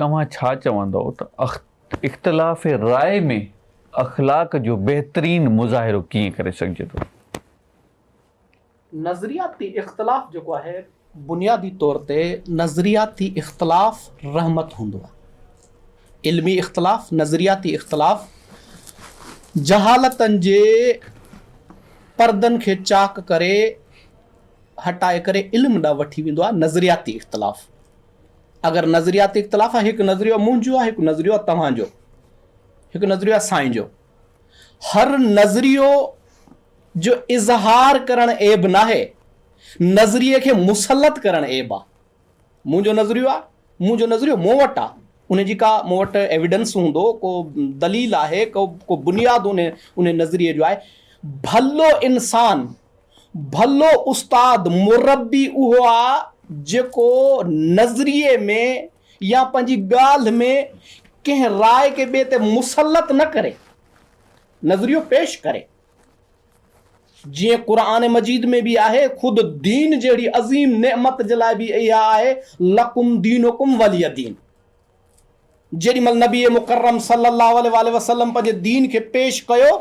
اوهان ڇا چوندؤ ته اختلاف راء ۾ اخلاق جو بهترين مظاهرو ڪيئن ڪري سگهجي ٿو؟ نظرياتي اختلاف جيڪو آهي بنيادي طور تي نظرياتي اختلاف رحمت هوندو آهي. علمي اختلاف، نظرياتي اختلاف جهالتن جي پردن کي چاڪ ڪري هٽائي ڪري علم ڏانهن وٺي ويندو آهي نظرياتي اختلاف. اگر نظرياتي اختلاف آهي، هڪ نظريو منهنجو آهي، هڪ نظريو آهي توهان جو، هڪ نظريو آهي سائين جو. هر نظريو جو اظهار ڪرڻ عيب ناهي، نظريي کي مسلط ڪرڻ عيب آهي. منهنجو نظريو آهي، منهنجو نظريو مون وٽ آهي، ان جي ڪا مون وٽ ايويڊنس هوندو، ڪو دليل آهي، ڪو ڪو بنياد ان ان نظريي جو آهي. ڀلو انسان ڀلو استاد مربي اهو آ جيڪو نظريي ۾ يا پنهنجي ڳالهه ۾ ڪنهن راء کي ٻئي تي مسلط نه ڪري، نظريو پيش ڪري. جيئن قرآن مجيد ۾ به آهي، خود دين جهڙي عظيم نعمت جي لاء به اها آهي، لڪم دينڪم ولي دين. جيڏي مهل نبي مڪرم صلّي اللّٰه عليه واٰله وسلّم پنهنجي دين کي پيش ڪيو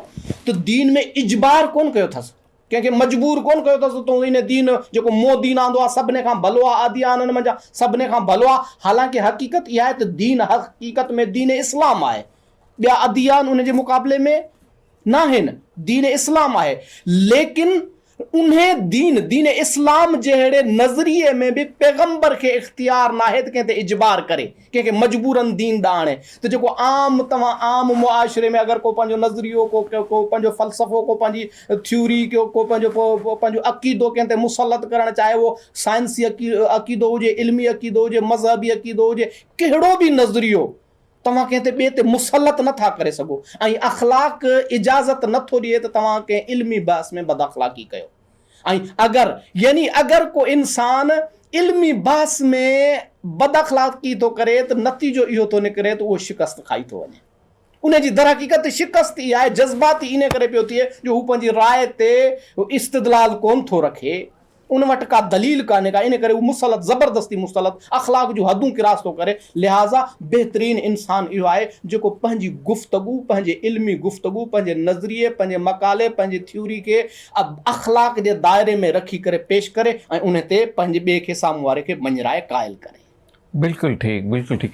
ته دين ۾ اجبار ڪونه ڪيو اٿس، ڪنهن کي مجبور ڪونه ڪيو اٿس ته تون ان دين جيڪو مون دين آندو آهي سڀني کان ڀلو آهي اديانن منجهان سڀني کان ڀلو آهي، حالانڪه حقيقت اها آهي ته دين حقيقت ۾ دين اسلام آهي، ٻيا اديان ان جي مقابلي ۾ ناهن، دين اسلام آهي، ليڪن انهي دين، دين اسلام جهڙي نظريي ۾ به پيغمبر کي اختيار ناهي ته ڪنهن تي اجبار ڪري، ڪنهن کي مجبوراً دين ڏانهن آڻي ته جيڪو عام توهان عام معاشري ۾ اگر ڪو پنهنجو نظريو، ڪو ڪو پنهنجو فلسفو، ڪو پنهنجي ٿيوري، ڪو ڪو پنهنجو پنهنجو عقيدو ڪنهن تي مسلط ڪرڻ چاهي اهو سائنسي عقيدو هجي، علمي عقيدو هجي، مذهبي عقيدو هجي، ڪهڙو به نظريو توهان ڪنهن تي ٻئي تي مسلط نه ٿا ڪري سگهو ۽ اخلاق اجازت نه ٿو ڏئي ته توهان ڪنهن علمي بحث ۾ بداخلاقي ڪيو ۽ اگر يعني اگر ڪو انسان علمي بحث ۾ بداخلاقي ٿو ڪري ته نتيجو اهو ٿو نڪري ته اهو شڪست کائي ٿو وڃي. ان جي درحقيقت شڪست اها آهي جذباتي انهي ڪري پيو ٿئي جو هو پنهنجي راء تي استدلال ڪونه ٿو رکي. ان وٽ ڪا دليل ڪانهي ڪا، ان ڪري هو مسلط، زبردستي مسلط، اخلاق جون حدون ڪراس ٿو ڪري، لهٰذا بهترين انسان اهو آهي جيڪو پنهنجي گفتگو، پنهنجي علمي گفتگو، پنهنجي نظريي، پنهنجي مقالي، پنهنجي ٿيوري کي اخلاق جي دائري ۾ رکي ڪري پيش ڪري ۽ ان تي پنهنجي ٻئي کي سامهون واري کي مڃرائي قائل ڪري. بلڪل ٺيڪ بلڪل ٺيڪ.